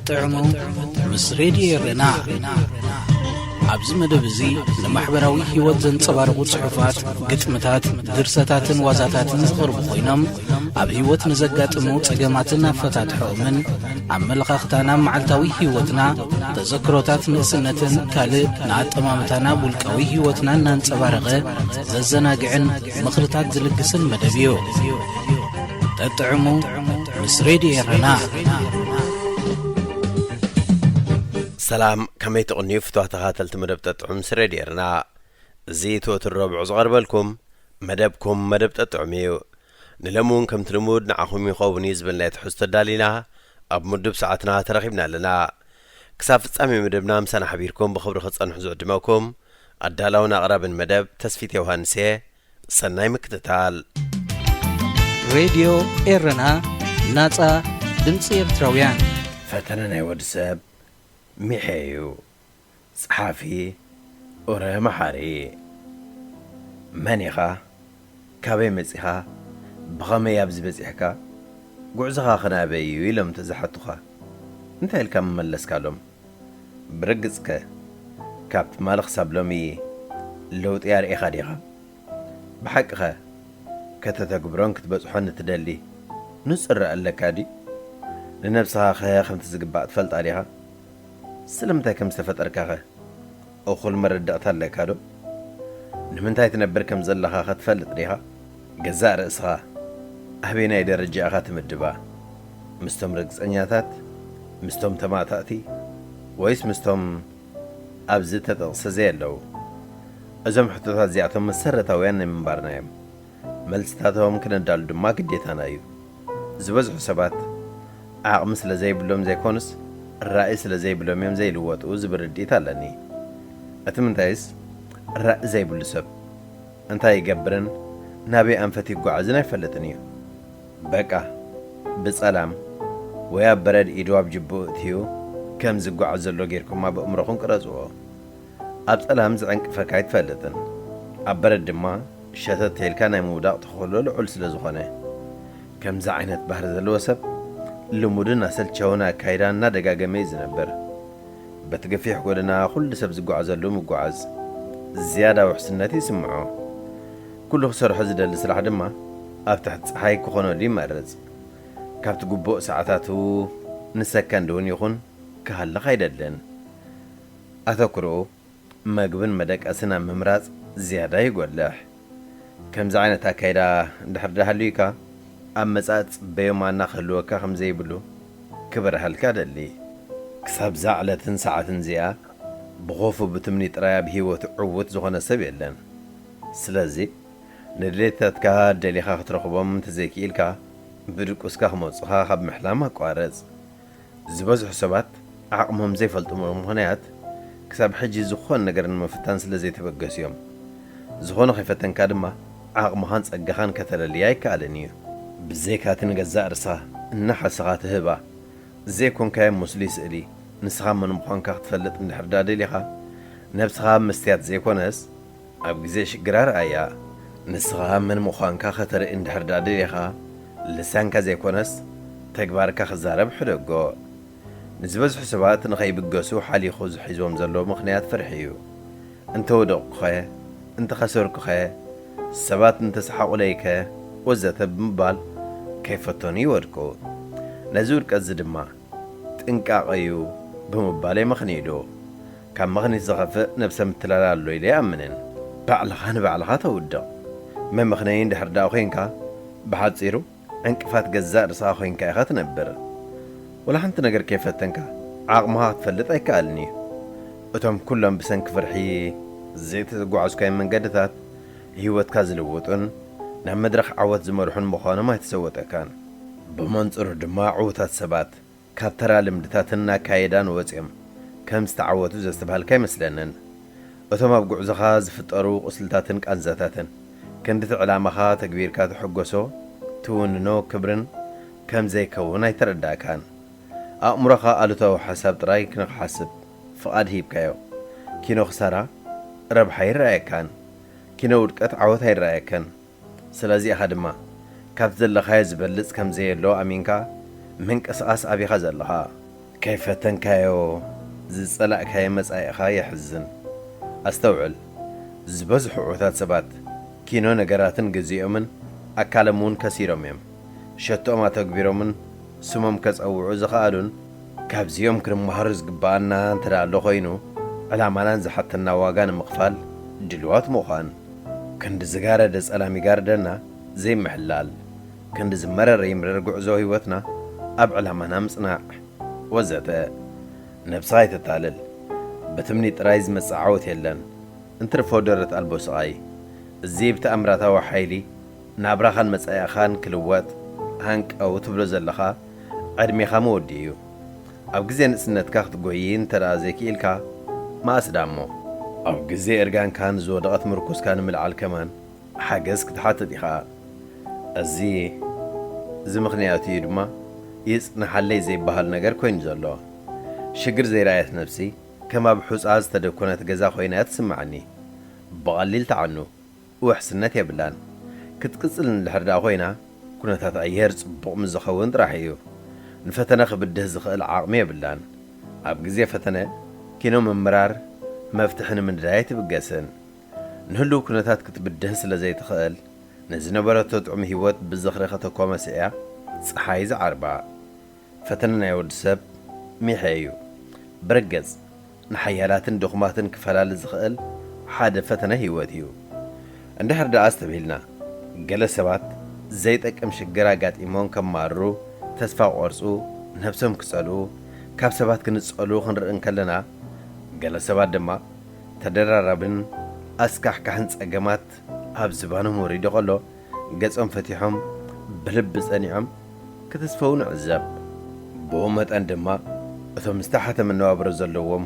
ጥዕሙ ምስ ሬድዮ ኤረና። ኣብዚ መደብ እዚ ንማሕበራዊ ህይወት ዘንጸባርቑ ጽሑፋት፣ ግጥምታት፣ ድርሰታትን ዋዛታትን ዝቐርቡ ኮይኖም፣ ኣብ ህይወት ንዘጋጥሙ ጸገማትን ኣፈታትሖኦምን፣ ኣመለኻኽታና ኣብ መዓልታዊ ህይወትና፣ ተዘክሮታት ንእስነትን ካልእ ንኣጠማምታና ኣብ ውልቃዊ ህይወትና እናንጸባረቐ ዘዘናግዕን ምኽርታት ዝልግስን መደብ እዩ። ጠጥዕሙ ምስ ሬድዮ ኤረና። ሰላም፣ ከመይ ትቕንዩ ፍትዋት ተኸታተልቲ መደብ ጠጥዑም ምስ ሬድዮ ኤረና? እዚ ትወትር ረቡዕ ዝቐርበልኩም መደብኩም መደብ ጠጥዑም እዩ። ንሎሚ እውን ከምቲ ልሙድ ንዓኹም ይኸውን እዩ ዝበልናዮ ትሕዝቶ ኣዳሊና ኣብ ምዱብ ሰዓትና ተረኺብና ኣለና። ክሳብ ፍጻሜ መደብና ምሳና ሓቢርኩም ብኽብሪ ክትጸንሑ ዝዕድመኩም ኣዳላውን ኣቕራብን መደብ ተስፊት ዮሃንስ እየ። ሰናይ ምክትታል። ሬድዮ ኤረና፣ ናጻ ድምጺ ኤርትራውያን። ፈተነ ናይ ወዲ ሰብ ሚሐ እዩ። ጸሓፊ ኡረ መሓሪ። መን ኢኻ? ካበይ መጺኻ? ብኸመይ ኣብዚ በጺሕካ? ጉዕዞኻ ኸ ናበይ እዩ? ኢሎም እንተዝሓቱኻ እንታይ ኢልካ ምመለስካሎም? ብርግጽከ ካብ ትማሊ ክሳብ ሎሚ ለውጢ ኣርኢኻ ዲኻ? ብሓቂኸ ከተተግብሮን ክትበጽሖን እትደሊ ንጹር ራኢ ኣለካ ድዩ? ንነብስኻኸ ከምቲ ዝግባእ ትፈልጣ ዲኻ? ስለምንታይ ከም ዝተፈጠርካኸ እኹል መረዳእታ ኣለካ ዶ? ንምንታይ ትነብር ከም ዘለኻኸ ትፈልጥ ዲኻ? ገዛእ ርእስኻ ኣበየናይ ደረጃ ኢኻ ትምድባ? ምስቶም ርግጸኛታት? ምስቶም ተማታእቲ? ወይስ ምስቶም ኣብዚ ተጠቕሰ ዘየለዉ? እዞም ሕቶታት እዚኣቶም መሰረታውያን ናይ ምንባርና እዮም። መልስታቶም ክነዳሉ ድማ ግዴታና እዩ። ዝበዝሑ ሰባት ዓቕሚ ስለ ዘይብሎም ዘይኮኑስ፣ ራኢ ስለ ዘይብሎም እዮም ዘይልወጡ ዝብል ርድኢት ኣለኒ። እቲ ምንታይስ፣ ራኢ ዘይብሉ ሰብ እንታይ ይገብርን ናበይ ኣንፈት ይጓዓዝን ኣይፈልጥን እዩ። በቃ፣ ብጸላም ወይ ኣብ በረድ ኢዱ ኣብ ጅብኡ እትዩ ከም ዝጓዓዝ ዘሎ ጌርኩም ኣብ ኣእምሮኹም ቅረጽዎ። ኣብ ጸላም ዝዕንቅፈካ ኣይትፈልጥን። ኣብ በረድ ድማ ሸተት ተይልካ ናይ ምውዳቕ ተኽእሎ ልዑል ስለ ዝኾነ፣ ከምዚ ዓይነት ባህሪ ዘለዎ ሰብ ልሙድን ኣሰልቻውን ኣካይዳ እናደጋገመ እዩ ዝነብር። በቲ ገፊሕ ጎደና ኩሉ ሰብ ዝጓዓዘሉ ምጓዓዝ ዝያዳ ውሕስነት ይስምዖ። ኩሉ ክሰርሖ ዝደሊ ስራሕ ድማ ኣብ ትሕቲ ጸሓይ ክኾነሉ ይመርጽ። ካብቲ ግቡእ ሰዓታቱ ንሰከንድ እውን ይኹን ክሃልኽ ኣይደልን። ኣተኩሮኡ መግብን መደቀስን ኣብ ምምራጽ ዝያዳ ይጎልሕ። ከምዚ ዓይነት ኣካይዳ እንድሕር ደሃልዩካ፣ ኣብ መጻኢ ትጽበዮ ማና ክህልወካ ከም ዘይብሉ ክበርሃልካ እደሊ። ክሳብ እዛ ዕለትን ሰዓትን እዚኣ ብኾፉ ብትምኒት ጥራይ ኣብ ህይወቱ ዕዉት ዝኾነ ሰብ የለን። ስለዚ ንድሌታትካ ደሊኻ ክትረኽቦም እንተዘይክኢልካ፣ ብድቁስካ ክመጹኻ ካብ ምሕላም ኣቋርጽ። ዝበዝሑ ሰባት ዓቕሞም ዘይፈልጡ ብምኽንያት ክሳብ ሕጂ ዝኾነ ነገር ንምፍታን ስለ ዘይተበገሱ እዮም። ዝኾነ ከይፈተንካ ድማ ዓቕምኻን ጸጋኻን ከተለልያ ኣይከኣልን እዩ። ብዘይካቲ ንገዛእ ርእስኻ እናሓሰኻ ትህባ ዘይኮንካዮ ምስሉይ ስእሊ ንስኻ መን ምዃንካ ክትፈልጥ እንድሕር ደኣ ደሊኻ፣ ነብስኻ ኣብ መስትያት ዘይኮነስ ኣብ ግዜ ሽግር ኣርኣያ። ንስኻ መን ምዃንካ ከተርኢ እንድሕር ደኣ ደሊኻ፣ ልሳንካ ዘይኮነስ ተግባርካ ክዛረብ ሕደጎ። ንዝበዝሑ ሰባት ንኸይብገሱ ሓሊኹ ዝሒዝዎም ዘሎ ምኽንያት ፍርሒ እዩ። እንተወደቕኩኸ? እንተኸሰርኩኸ? ሰባት እንተሰሓቑለይከ? ወዘተ ብምባል ከይፈተኑ ይወድቁ። ነዚ ውድቀት እዚ ድማ ጥንቃቐ እዩ ብምባል የመኽንይሉ። ካብ ምኽኒት ዝኸፍእ ነብሰ ምትላል ኣሎ ኢለ ኣይኣምንን። ባዕልኻ ንባዕልኻ ተውድቕ። መመኽነዪ እንድሕር ደኣ ኮይንካ፣ ብሓጺሩ ዕንቅፋት ገዛእ ርእስኻ ኮይንካ ኢኻ ትነብር። ወላ ሓንቲ ነገር ከይፈተንካ ዓቕምኻ ክትፈልጥ ኣይከኣልን እዩ። እቶም ኩሎም ብሰንኪ ፍርሒ ዘይተጓዕዝካዮም መንገድታት ህይወትካ ዝልውጡን ናብ መድረኽ ዓወት ዝመርሑን ምዃኖም ኣይተሰወጠካን። ብመንጽሩ ድማ ዕዉታት ሰባት ካብ ተራ ልምድታትን ኣካይዳን ወጺኦም ከም ዝተዓወቱ ዘስተብሃልካ ኣይመስለንን። እቶም ኣብ ጉዕዞኻ ዝፍጠሩ ቁስልታትን ቃንዛታትን፣ ክንድቲ ዕላማኻ ተግቢርካ ትሕጎሶ፣ ትውንኖ ክብርን ከም ዘይከውን ኣይተረዳእካን። ኣእምሮኻ ኣሉታዊ ሓሳብ ጥራይ ንኽሓስብ ፍቓድ ሂብካዮ። ኪኖ ክሳራ ረብሓ ኣይረኣየካን። ኪኖ ውድቀት ዓወት ኣይረኣየካን። ስለዚ ኢኻ ድማ ካብቲ ዘለኻዮ ዝበልጽ ከም ዘየሎ ኣሚንካ ምንቅስቓስ ኣቢኻ ዘለኻ። ከይፈተንካዮ ዝጸላእካዮ መጻኢኻ የሕዝን። ኣስተውዕል፣ ዝበዝሑ ዕዉታት ሰባት ኪኖ ነገራትን ግዜኦምን ኣካሎም እውን ከሲሮም እዮም። ሸቶኦም ኣተግቢሮምን ስሞም ከጸውዑ ዝኸኣሉን ካብዚኦም ክንመሃሮ ዝግብኣና እንተ ደኣ ኣሎ ኾይኑ፣ ዕላማናን ዝሓተና ዋጋ ንምኽፋል ድልዋት ምዃን። ክንዲ ዝጋረደ ጸላም ይጋርደና ዘይምሕላል። ክንዲ ዝመረረ ይምረር ጉዕዞ ህይወትና ኣብ ዕላማና ምጽናዕ። ወዘተ። ነብስኻ ኣይተታልል። ብትምኒት ጥራይ ዝመጽእ ዓወት የለን። እንትርፎ ደረት ኣልቦ ስቓይ። እዚ ብተኣምራታዊ ሓይሊ ናብራኻን መጻኢኻን ክልወጥ ሃንቀው ትብሎ ዘለኻ ዕድሜኻ መወዲኡ እዩ። ኣብ ግዜ ንእስነትካ ክትጎዪ እንተ ደኣ ዘይክኢልካ፣ መኣስ ደኣ እሞ? ኣብ ግዜ እርጋንካን ዝወደቐት ምርኩስካ ንምልዓል ከማን ሓገዝ ክትሓትት ኢኻ። እዚ፣ እዚ ምኽንያት እዩ ድማ ይጽንሓለይ ዘይበሃል ነገር ኮይኑ ዘሎ። ሽግር ዘይረኣየት ነብሲ ከም ኣብ ሑጻ ዝተደኮነት ገዛ ኮይና እያ ትስምዓኒ። ብቐሊል ትዓኑ፣ ውሕስነት የብላን። ክትቅጽል እንድሕር ደኣ ኮይና፣ ኩነታት ኣየር ጽቡቕ ምስ ዝኸውን ጥራሕ እዩ። ንፈተነ ክብድህ ዝኽእል ዓቕሚ የብላን። ኣብ ግዜ ፈተነ ኪኖ ምምራር መፍትሒ ንምንዳይ ኣይትብገስን። ንህሉው ኩነታት ክትብድህ ስለ ዘይትኽእል፣ ንዝነበረቶ ጥዑም ህይወት ብዝኽሪ ከተኮመ ስዒያ ጸሓይ ዝዓርባ። ፈተነ ናይ ወዲ ሰብ ሚሐ እዩ። ብርግጽ፣ ንሓያላትን ድኹማትን ክፈላሊ ዝኽእል ሓደ ፈተነ ህይወት እዩ። እንድሕር ደኣ ኣስተብሂልና፣ ገለ ሰባት ዘይጠቅም ሽግር ኣጋጢሞም ከማርሩ፣ ተስፋ ክቖርጹ፣ ነብሶም ክጸልኡ፣ ካብ ሰባት ክንጸሉ ክንርኢ እንከለና፣ ገለ ሰባት ድማ ተደራራብን ኣስካሕካሕን ጸገማት ኣብ ዝባኖም ወሪዱ ከሎ፣ ገጾም ፈቲሖም ብልቢ ጸኒዖም ክትስፈው ንዕዘብ። ብኡ መጠን ድማ፣ እቶም ዝተሓተ መነባብሮ ዘለዎም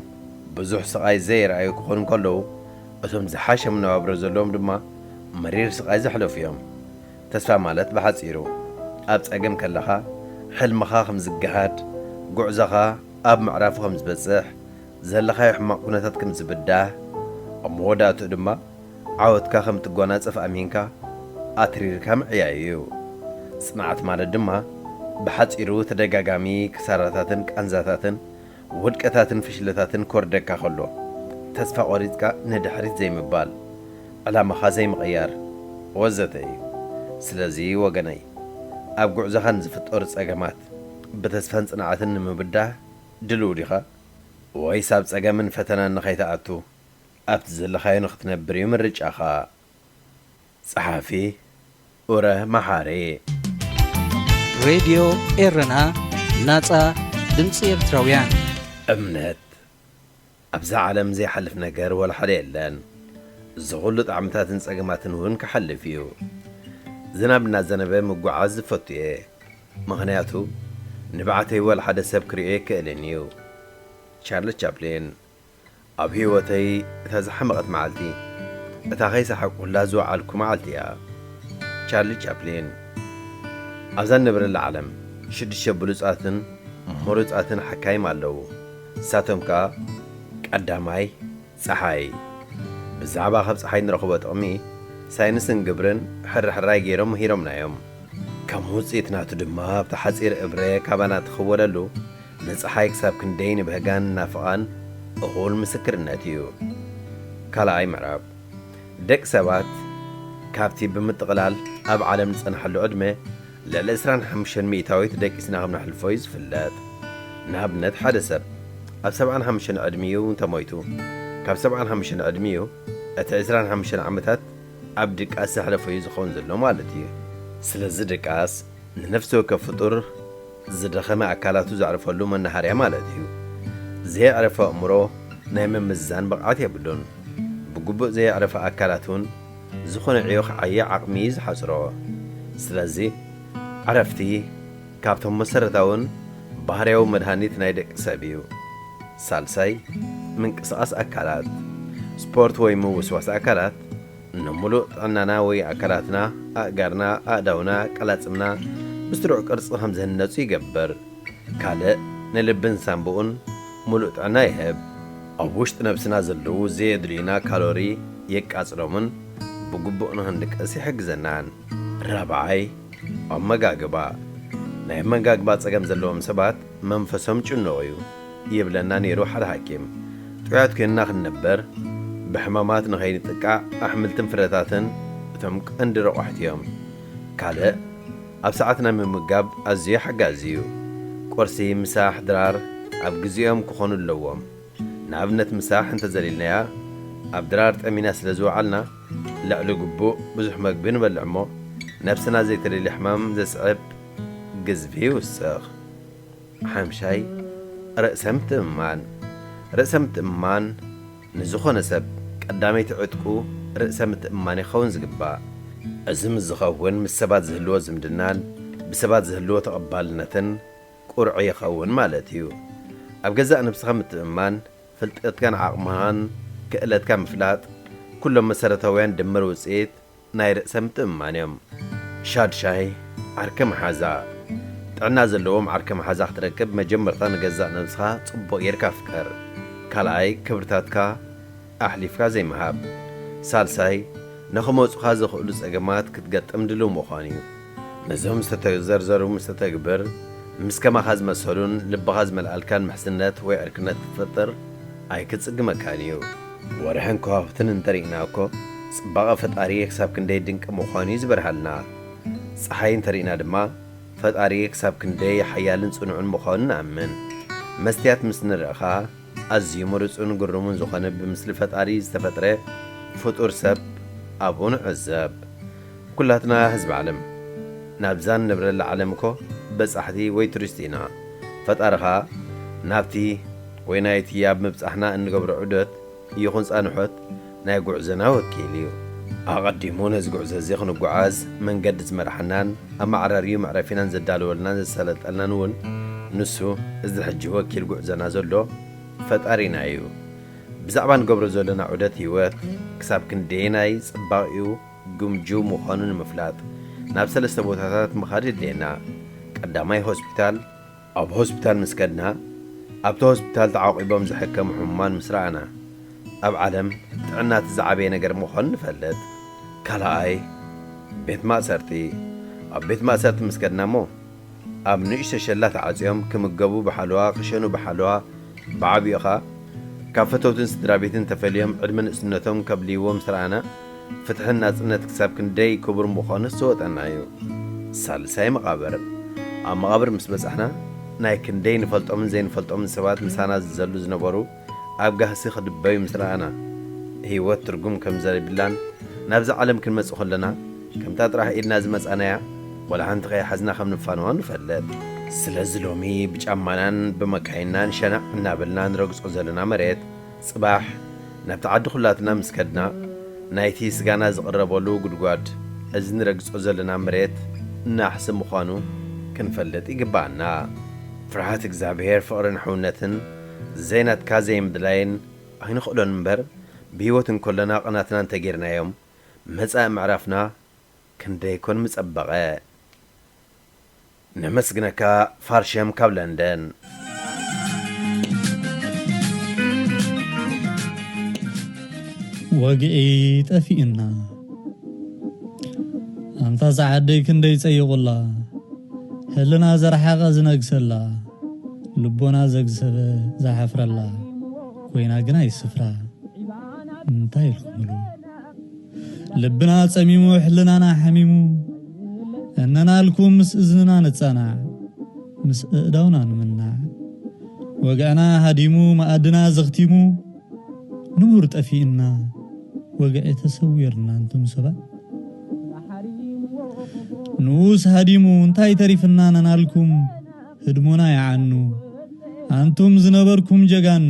ብዙሕ ስቓይ ዘየርኣዩ ክኾኑ እንከለዉ፣ እቶም ዝሓሸ መነባብሮ ዘለዎም ድማ መሪር ስቓይ ዘሕለፉ እዮም። ተስፋ ማለት ብሓጺሩ፣ ኣብ ጸገም ከለኻ ሕልምኻ ከም ዝገሃድ፣ ጉዕዞኻ ኣብ ምዕራፉ ከም ዝበጽሕ፣ ዘለኻዮ ሕማቕ ኩነታት ከም ዝብዳህ፣ ኣብ መወዳእትኡ ድማ ዓወትካ ከም ትጓናጸፍ ኣሚንካ ኣትሪርካ ምዕያይ እዩ። ጽንዓት ማለት ድማ ብሓጺሩ ተደጋጋሚ ክሳራታትን ቃንዛታትን ውድቀታትን ፍሽለታትን ክወርደካ ከሎ፣ ተስፋ ቆሪጽካ ንድሕሪት ዘይምባል፣ ዕላማኻ ዘይምቕያር ወዘተ እዩ። ስለዚ ወገነይ፣ ኣብ ጉዕዞኻ ንዝፍጠሩ ጸገማት ብተስፋን ጽንዓትን ንምብዳህ ድልው ዲኻ? ወይስ ኣብ ጸገምን ፈተናን ንኸይትኣቱ ኣብቲ ዘለኻዮ ንኽትነብር እዩ ምርጫኻ። ጸሓፊ፣ ኡረ መሓሪ። ሬድዮ ኤረና፣ ናጻ ድምጺ ኤርትራውያን። እምነት። ኣብዛ ዓለም ዘይሓልፍ ነገር ወላ ሓደ የለን። እዚ ኹሉ ጣዕምታትን ጸገማትን እውን ክሓልፍ እዩ። ዝናብ እናዘነበ ምጉዓዝ ዝፈቱ እየ። ምኽንያቱ፣ ንብዓተይ ወላ ሓደ ሰብ ክርእዮ ኣይክእልን እዩ። ቻርልስ ቻፕሊን። ኣብ ህይወተይ እታ ዝሓመቐት መዓልቲ፣ እታ ከይሰሓቅኩላ ዝወዓልኩ መዓልቲ እያ። ቻርሊ ቻፕሊን። ኣብዛ ንነብረላ ዓለም፣ ሽዱሽተ ብሉጻትን ምሩጻትን ሓካይም ኣለዉ። ንሳቶም ከኣ፣ ቀዳማይ፣ ጸሓይ። ብዛዕባ ካብ ጸሓይ ንረኽቦ ጥቕሚ፣ ሳይንስን ግብርን ሕርሕራይ ገይሮም ምሂሮምና እዮም። ከም ውጽኢት ናቱ ድማ፣ ኣብቲ ሓጺር እብረ ካባና ትኽወለሉ፣ ንጸሓይ ክሳብ ክንደይ ንብህጋን ናፍቓን እኹል ምስክርነት እዩ። ካልኣይ ምዕራፍ፣ ደቂ ሰባት ካብቲ ብምጥቕላል ኣብ ዓለም ዝጸንሓሉ ዕድመ ልዕሊ ዕስራን ሓሙሽተን ሚእታዊት ደቂስና ከም ነሕልፎ እዩ ዝፍለጥ። ንኣብነት፣ ሓደ ሰብ ኣብ ሰብዓን ሓሙሽተን ዕድሚኡ እንተሞይቱ፣ ካብ ሰብዓን ሓሙሽተን ዕድሚኡ እቲ ዕስራን ሓሙሽተን ዓመታት ኣብ ድቃስ ዘሕለፎ እዩ ዝኸውን ዘሎ ማለት እዩ። ስለዚ ድቃስ ንነፍሲ ወከፍ ፍጡር ዝደኸመ ኣካላቱ ዘዕርፈሉ መናሃርያ ማለት እዩ። ዘየዕረፈ ኣእምሮ ናይ ምምዝዛን ብቕዓት የብሉን። ብግቡእ ዘየዕረፈ ኣካላት እውን ዝኾነ ዕዮ ክዓዪ ዓቕሚ እዩ ዝሓጽሮ። ስለዚ ዕረፍቲ ካብቶም መሰረታውን ባህርያዊ መድሃኒት ናይ ደቂ ሰብ እዩ። ሳልሳይ፣ ምንቅስቓስ ኣካላት። ስፖርት ወይ ምውስዋስ ኣካላት ንምሉእ ጥዕናና ወይ ኣካላትና፣ ኣእጋርና፣ ኣእዳውና፣ ቀላጽምና ብስሩዕ ቅርጺ ከም ዝህነጹ ይገብር። ካልእ፣ ንልብን ሳንቡኡን ምሉእ ጥዕና ይህብ። ኣብ ውሽጢ ነብስና ዘለዉ ዘየድልዩና ካሎሪ የቃጽሎምን ብግቡእ ንኽንድቅስ ይሕግዘናን። ራብዓይ፣ ኣመጋግባ። ናይ ኣመጋግባ ጸገም ዘለዎም ሰባት መንፈሶም ጭኑቕ እዩ ይብለና ነይሩ ሓደ ሓኪም። ጥዑያት ኮይንና ክንነበር፣ ብሕማማት ንኸይንጥቃዕ ኣሕምልትን ፍረታትን እቶም ቀንዲ ረቋሕቲ እዮም። ካልእ፣ ኣብ ሰዓት ናይ ምምጋብ ኣዝዩ ሓጋዚ እዩ። ቁርሲ፣ ምሳሕ፣ ድራር ኣብ ግዜኦም ክኾኑ ኣለዎም። ንኣብነት ምሳሕ እንተዘሊልናያ፣ ኣብ ድራር ጠሚና ስለ ዝወዓልና፣ ልዕሊ ግቡእ ብዙሕ መግቢ ንበልዕ እሞ፣ ነብስና ዘይተደልየ ሕማም ዘስዕብ ግዝፊ ይውስኽ። ሓምሻይ፣ ርእሰ ምትእምማን። ርእሰ ምትእምማን ንዝኾነ ሰብ ቀዳመይቲ ዕጥቁ ርእሰ ምትእምማን ይኸውን ዝግባእ። እዚ ምስ ዝኸውን ምስ ሰባት ዝህልዎ ዝምድናን ብሰባት ዝህልዎ ተቐባልነትን ቁርዒ ይኸውን ማለት እዩ። ኣብ ገዛእ ነብስኻ ምትእምማን፣ ፍልጠትካን ዓቕምኻን ክእለትካ ምፍላጥ፣ ኩሎም መሰረታውያን ድምር ውጽኢት ናይ ርእሰ ምትእምማን እዮም። ሻድሻይ፣ ዓርከ መሓዛ። ጥዕና ዘለዎም ዓርከ መሓዛ ክትረክብ መጀመርታ ንገዛእ ነብስኻ ጽቡቕ ጌርካ ፍቀር። ካልኣይ፣ ክብርታትካ ኣሕሊፍካ ዘይምሃብ። ሳልሳይ፣ ንኽመጹኻ ዝኽእሉ ጸገማት ክትገጥም ድሉው ምዃን እዩ። ነዞም ዝተዘርዘሩ ምስ ተተግብር፣ ምስ ከማኻ ዝመሰሉን ልብኻ ዝመልኣልካን ምሕዝነት ወይ ዕርክነት ክትፈጥር ኣይክጽግመካን እዩ። ወርሕን ከዋኽብትን እንተሪእና እኮ፣ ጽባቐ ፈጣሪ ክሳብ ክንደይ ድንቂ ምዃኑ እዩ ዝበርሃልና። ጸሓይ እንተሪእና ድማ፣ ፈጣሪ ክሳብ ክንደይ ሓያልን ጽኑዕን ምዃኑ ንኣምን። መስትያት ምስ ንርኢ ኸኣ፣ ኣዝዩ ምሩጽን ግሩምን ዝኾነ ብምስሊ ፈጣሪ ዝተፈጥረ ፍጡር ሰብ ኣብኡ ንዕዘብ። ኩላትና ህዝቢ ዓለም ናብዛ ንነብረላ ዓለም እኮ በጻሕቲ ወይ ቱሪስት ኢና። ፈጣሪ ኸኣ ናብቲ ወይ ናይቲ ኣብ ምብጻሕና እንገብሮ ዑደት ይኹን ጻንሖት ናይ ጉዕዞና ወኪል እዩ። ኣቐዲሙ ነዚ ጉዕዞ እዚ ክንጓዓዝ መንገዲ ዝመርሓናን ኣመዓራርዩ መዕረፊናን ዘዳለወልናን ዘሳለጠልናን እውን ንሱ፣ እዚ ሕጂ ወኪል ጉዕዞና ዘሎ ፈጣሪና እዩ። ብዛዕባ ንገብሮ ዘለና ዑደት ህይወት ክሳብ ክንደየናይ ጽባቒኡ ግምጁው ምዃኑ ንምፍላጥ ናብ ሰለስተ ቦታታት ምኻድ የድልየና። ቀዳማይ ሆስፒታል። ኣብ ሆስፒታል ምስ ከድና፣ ኣብቲ ሆስፒታል ተዓቑቦም ዝሕከሙ ሕሙማን ምስ ረኣና፣ ኣብ ዓለም ጥዕና እቲ ዝዓበየ ነገር ምዃኑ ንፈልጥ። ካልኣይ፣ ቤት ማእሰርቲ። ኣብ ቤት ማእሰርቲ ምስ ከድና እሞ፣ ኣብ ንእሽቶ ሸላ ተዓጽዮም ክምገቡ ብሓለዋ፣ ክሸኑ ብሓለዋ፣ ብዓቢኡ ኸኣ ካብ ፈተውትን ስድራ ቤትን ተፈልዮም ዕድመ ንእስነቶም ከብልይዎ ምስ ረኣና፣ ፍትሕን ናጽነት ክሳብ ክንደይ ክቡር ምዃኑ ዝሰወጠና እዩ። ሳልሳይ መቓብር። ኣብ መቓብር ምስ በጻሕና፣ ናይ ክንደይ ንፈልጦምን ዘይንፈልጦምን ሰባት ምሳና ዝዘሉ ዝነበሩ ኣብ ጋህሲ ክድበዩ ምስ ረኣና፣ ህይወት ትርጉም ከም ዘይብላን ናብዛ ዓለም ክንመጽእ ከለና ከምታ ጥራሕ ኢድና ዝመጻናያ ዋላ ሓንቲ ከይሓዝና ከም ንፋነዋ ንፈልጥ። ስለዚ ሎሚ ብጫማናን ብመካይናን ሸናዕ እናበልና ንረግጾ ዘለና መሬት፣ ጽባሕ ናብቲ ዓዲ ኩላትና ምስ ከድና፣ ናይቲ ስጋና ዝቕረበሉ ጉድጓድ፣ እዚ ንረግጾ ዘለና መሬት ናሕሲ ምዃኑ ክንፈልጥ ይግብኣና። ፍርሃት እግዚኣብሔር ፍቕርን ሕውነትን ዘይናትካ ዘይምድላይን ኣይንኽእሎን እምበር፣ ብህይወት እንከሎና ቕናትና እንተጌርናዮም፣ መጻኢ ምዕራፍና ክንደይ ኮን ምጸበቐ። ነመስግነካ ፋርሸም ካብ ለንደን። ወግዒ ጠፊኡና። ኣንታ ሰዓደይ ክንደይ ጸይቑላ፣ ህልና ዘርሓቐ ዝነግሰላ፣ ልቦና ዘግሰበ ዝሓፍረላ፣ ኮይና ግን ኣይስፍራ። እንታይ ኢልኩምሉ? ልብና ጸሚሙ፣ ሕልናና ሓሚሙ፣ እነናልኩም ምስ እዝንና ንጻናዕ፣ ምስ እእዳውና ንምናዕ። ወግዕና ሃዲሙ፣ መኣድና ዘኽቲሙ፣ ንቡር ጠፊእና፣ ወግዒ ተሰዊርና እንቱም ሰባት። ንኡስ ሃዲሙ፣ እንታይ ተሪፍና ነናልኩም፣ ህድሞና ይዓኑ። ኣንቱም ዝነበርኩም ጀጋኑ፣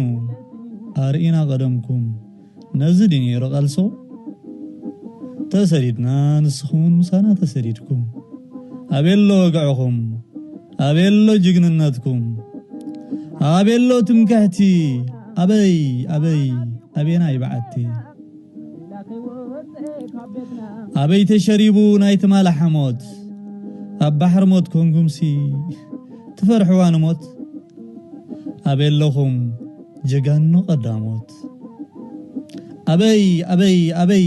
ኣርእና ቀደምኩም፣ ነዚ ድዩ ነይሩ ቃልስኹም? ተሰዲድና ንስኹም እውን ምሳና ተሰዲድኩም። ኣበይ ኣሎ ወግዕኹም? ኣበይ ኣሎ ጅግንነትኩም? ኣበይ ኣሎ ትምክሕቲ? ኣበይ ኣበይ ኣበየናይ በዓቲ? ኣበይ ተሸሪቡ ናይ ትማሊ ሓሞት? ኣብ ባሕሪ ሞት ኮንኩምሲ ትፈርሕዋ ንሞት? ኣበይ ኣለኹም ጀጋኑ ቀዳሞት? ኣበይ ኣበይ ኣበይ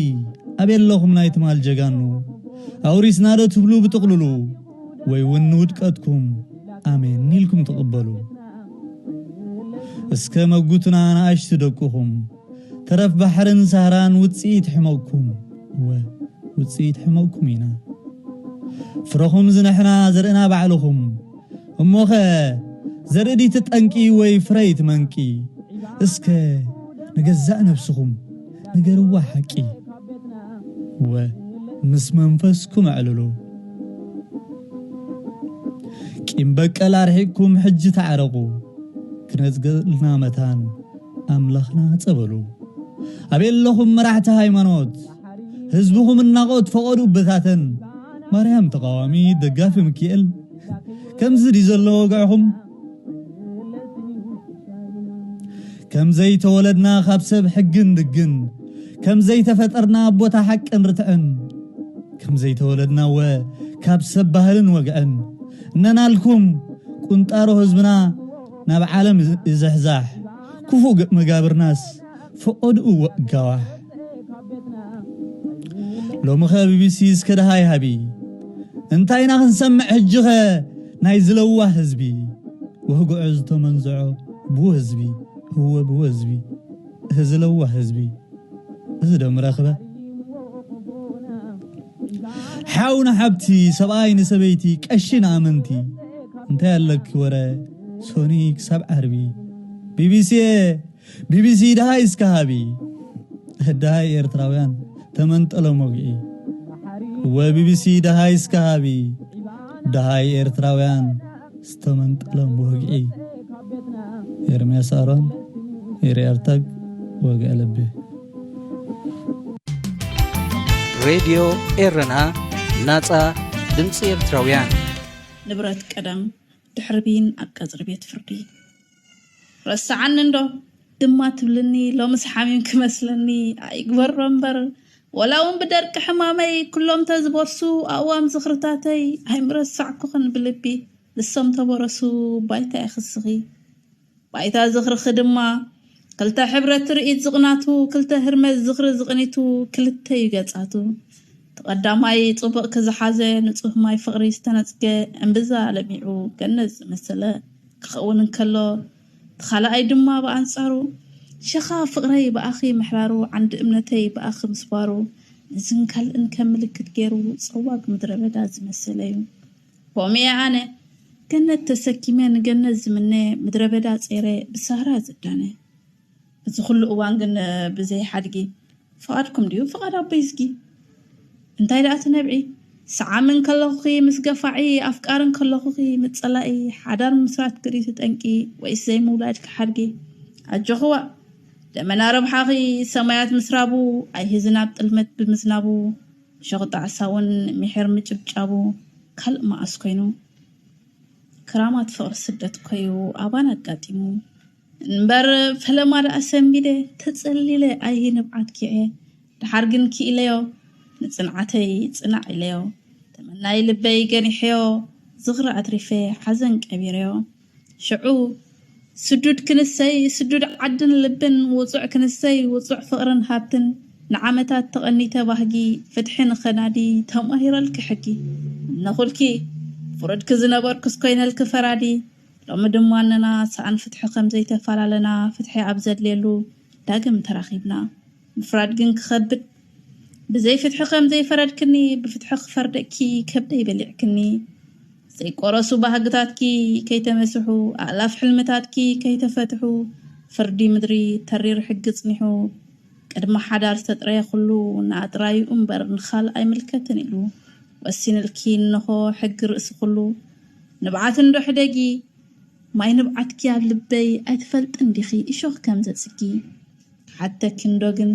ኣበይ ኣለኹም ናይ ትማል ጀጋኑ? ኣውሪስና ዶ ትብሉ ብጥቕልሉ? ወይ እውን ንውድቀትኩም ኣሜን ኢልኩም ትቕበሉ። እስከ መጉቱና ንኣሽቱ ደቅኹም፣ ተረፍ ባሕርን ሳህራን ውጽኢት ሕመቕኩም፣ እወ፣ ውጽኢት ሕመቕኩም ኢና። ፍረኹም ዝነሕና ዘርእና ባዕልኹም፣ እሞኸ ዘርኢ ድይቲ ጠንቂ ወይ ፍረይቲ መንቂ? እስከ ንገዛእ ነብስኹም ንገርዋ ሓቂ፣ እወ፣ ምስ መንፈስኩም ኣዕልሉ። ቂም በቀል ኣርሒቕኩም ሕጂ ተዓረቑ፣ ክነጽገልና መታን ኣምላኽና ጸበሉ። ኣበይ ኣለኹም መራሕቲ ሃይማኖት? ህዝብኹም እናቖት ፈቐዱ በታተን። ማርያም ተቓዋሚ ደጋፊ ሚካኤል፣ ከምዚ ድዩ ዘሎ ወግዕኹም? ከም ዘይተወለድና ካብ ሰብ ሕግን ድግን፣ ከም ዘይተፈጠርና ኣብ ቦታ ሓቅን ርትዕን፣ ከም ዘይተወለድና ወ ካብ ሰብ ባህልን ወግዕን እነናልኩም፣ ቁንጣሮ ህዝብና ናብ ዓለም ይዝሕዛሕ፣ ክፉእ መጋብርናስ ፈቐድኡ ወጋዋሕ። ሎምኸ ቢቢሲ እስከ ደሃይ ሃቢ፣ እንታይ ኢና ክንሰምዕ ሕጂኸ? ናይ ዝለዋህ ህዝቢ፣ ወግዑ ዝተመንዝዖ ብወዝቢ፣ እወ ብወዝቢ፣ እዚ ለዋህ ህዝቢ፣ እዚ ዶ ምረኽበ? ሓው ንሓብቲ፣ ሰብኣይ ንሰበይቲ፣ ቀሺ ንኣመንቲ፣ እንታይ ኣለኪ ወረ ሶኒ ክሳብ ዓርቢ? ቢቢሲየ፣ ቢቢሲ ደሃይ እስከ ሃቢ፣ ደሃይ ኤርትራውያን ተመንጠሎም ወግዒ። እወ ቢቢሲ ደሃይ እስከ ሃቢ፣ ደሃይ ኤርትራውያን ዝተመንጠሎም ወግዒ። ኤርምያስ ኣሮን፣ ኤሪ ኣርታግ፣ ወግዒ ልቢ። ሬድዮ ኤረና፣ ናጻ ድምጺ ኤርትራውያን። ንብረት ቀደም ድሕሪ ብይን ኣብ ቀጽሪ ቤት ፍርዲ። ረስዓኒ እንዶ ድማ ትብልኒ፣ ሎምስ ሓሚም ክመስለኒ ኣይግበሮ እምበር፣ ወላ እውን ብደርቂ ሕማመይ ኩሎም ተዝበርሱ ኣእዋም ዝኽርታተይ ኣይምረሳዕኩኽን ብልቢ። ንሶም ተበረሱ ባይታ ይኽስኺ። ባይታ ዝኽርኺ ድማ ክልተ ሕብረት ትርኢት ዝቕናቱ፣ ክልተ ህርመት ዝኽሪ ዝቕኒቱ፣ ክልተ እዩ ገጻቱ። እቲ ቀዳማይ ጽቡቕ ክዝሓዘ፣ ንጹህ ማይ ፍቕሪ ዝተነጽገ፣ እምብዛ ለሚዑ ገነት ዝመሰለ ክኸውን እንከሎ፣ እቲ ካልኣይ ድማ ብኣንጻሩ፣ ሸኻ ፍቕረይ ብኣኺ ምሕራሩ፣ ዓንዲ እምነተይ ብኣኺ ምስባሩ፣ ነዝን ካልእን ከም ምልክት ገይሩ ጸዋግ ምድረ በዳ ዝመሰለ እዩ። ከምኡ እየ ኣነ፣ ገነት ተሰኪመ ንገነት ዝምነ፣ ምድረ በዳ ጸይረ ብሳህራ ዝዳነ። እዚ ኩሉ እዋን ግን ብዘይ ሓድጊ፣ ፍቓድኩም ድዩ ፍቓድ ኣቦይ ዝጊ? እንታይ ደኣ ትነብዒ? ሰዓሚ እንከለኹኺ ምስ ገፋዒ፣ ኣፍቃሪ እንከለኹኺ ምስ ጸላኢ፣ ሓዳር ምስራት ክርኢ ትጠንቂ፣ ወይስ ዘይምውላድኪ ሓድጊ? ኣጆኺ ዋእ፣ ደመና ረብሓኺ ሰማያት ምስራቡ፣ ኣይሂ ዝናብ ጥልመት ብምዝናቡ፣ እሾኽ ጣዕሳ እውን ምሒር ምጭብጫቡ፣ ካልእ መኣስ ኮይኑ? ክራማት ፍቕሪ ስደት ኮዩ ኣባና ኣጋጢሙ። እምበር ፈለማ ደኣ ሰንቢደ፣ ተጸሊለ ኣይሂ ንብዓት ኪዐ። ደሓር ግን ክኢለዮ፣ ንጽንዓተይ ጽናዕ ኢለዮ። ተመናይ ልበይ ገኒሐዮ፣ ዝኽሪ ኣትሪፈ ሓዘን ቀቢረዮ። ሽዑ ስዱድ ክንሰይ፣ ስዱድ ዓድን ልብን፣ ውጹዕ ክንሰይ፣ ውጹዕ ፍቕርን ሃብትን፣ ንዓመታት ተቐኒተ ባህጊ፣ ፍትሒ ንኸናዲ፣ ተማሂረልኪ ሕጊ። እነኹልኪ፣ ፍሩድኪ ዝነበርኩስ ኮይነልኪ ፈራዲ። ሎሚ ድማ ኣነና ሰኣን ፍትሒ ከም ዘይተፈላለና፣ ፍትሒ ኣብ ዘድልየሉ ዳግም ተራኺብና። ምፍራድ ግን ክኸብድ፣ ብዘይ ፍትሒ ከም ዘይፈረድክኒ፣ ብፍትሒ ክፈርደኪ ከብደይ በሊዕክኒ። ዘይቆረሱ ባህግታትኪ ከይተመስሑ፣ ኣእላፍ ሕልምታትኪ ከይተፈትሑ፣ ፍርዲ ምድሪ ተሪር ሕጊ ጽኒሑ። ቅድሚ ሓዳር ዝተጥረየ ኩሉ፣ ንኣጥራዩ እምበር ንኻልእ ኣይምልከትን ኢሉ ወሲንልኪ፣ እንሆ ሕጊ ርእሲ ኩሉ። ንብዓት እንዶ ሕደጊ፣ ማይ ንብዓትኪ ኣብ ልበይ ኣይትፈልጥን ዲኺ እሾኽ ከም ዘጽጊ? ክሓተኪ እንዶ ግን፣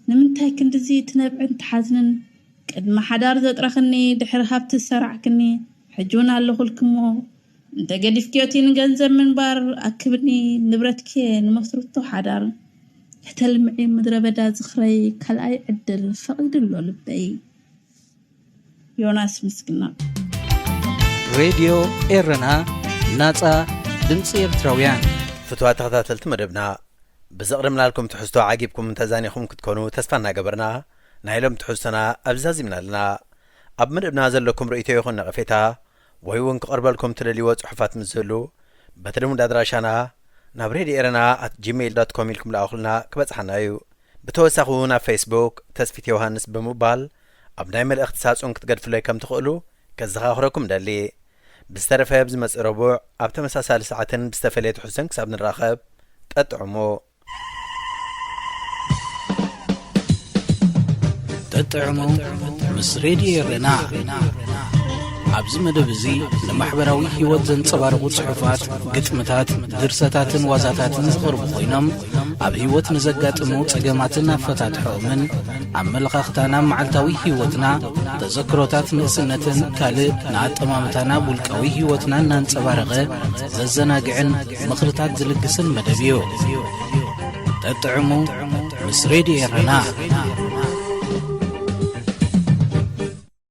ንምንታይ ክንድዚ ትነብዕን ትሓዝንን? ቅድሚ ሓዳር ዘጥረኽኒ፣ ድሕሪ ሃብቲ ዝሰራዕክኒ፣ ሕጂ እውን ኣለኹልኪ እሞ፣ እንተ ገዲፍክዮ እቲ ንገንዘብ ምንባር፣ ኣክብኒ ንብረትኪ ንመስርቶ ሓዳር። ከተልምዒ ምድረ በዳ ዝኽረይ፣ ካልኣይ ዕድል ፈቒዱ ኣሎ ልበይ። ዮናስ ምስግና። ሬድዮ ኤረና፣ ናጻ ድምጺ ኤርትራውያን። ፍትዋት ተኸታተልቲ መደብና፣ ብዘቕረብናልኩም ትሕዝቶ ዓጊብኩም ተዛኒኹም ክትኮኑ ተስፋ እናገበርና፣ ናይ ሎም ትሕዝቶና ኣብዚ ዛዚምና ኣለና። ኣብ መደብና ዘለኩም ርእይቶ ይኹን ነቐፌታ፣ ወይ እውን ክቐርበልኩም ትደልይዎ ጽሑፋት ምስ ዝህሉ፣ በቲ ልሙድ ኣድራሻና ናብ ሬድዮ ኤረና ኣት ጂሜይል ዶት ኮም ኢልኩም ልኣኹልና፣ ክበጽሓና እዩ። ብተወሳኺ እውን ኣብ ፌስቡክ ተስፊት ዮሃንስ ብምባል ኣብ ናይ መልእኽቲ ሳጹን ክትገድፍለይ ከም ትኽእሉ ከዘኻኽረኩም ደሊ። ብዝተረፈ ኣብዚ መጽእ ረቡዕ ኣብ ተመሳሳሊ ሰዓትን ብዝተፈለየ ትሕዝቶን ክሳብ ንራኸብ፣ ጠጥዕሙ። ጠጥዕሙ ምስ ሬድዮ ኤረና። ኣብዚ መደብ እዚ ንማሕበራዊ ህይወት ዘንጸባርቑ ጽሑፋት፣ ግጥምታት፣ ድርሰታትን ዋዛታትን ዝቐርቡ ኮይኖም፣ ኣብ ህይወት ንዘጋጥሙ ጸገማትን ኣፈታትሖኦምን፣ ኣመለኻኽታና ኣብ መዓልታዊ ህይወትና፣ ተዘክሮታት ንእስነትን ካልእ ንኣጠማምታና ኣብ ውልቃዊ ህይወትና እናንጸባረቐ ዘዘናግዕን ምኽርታት ዝልግስን መደብ እዩ። ጠጥዕሙ ምስ ሬድዮ ኤረና።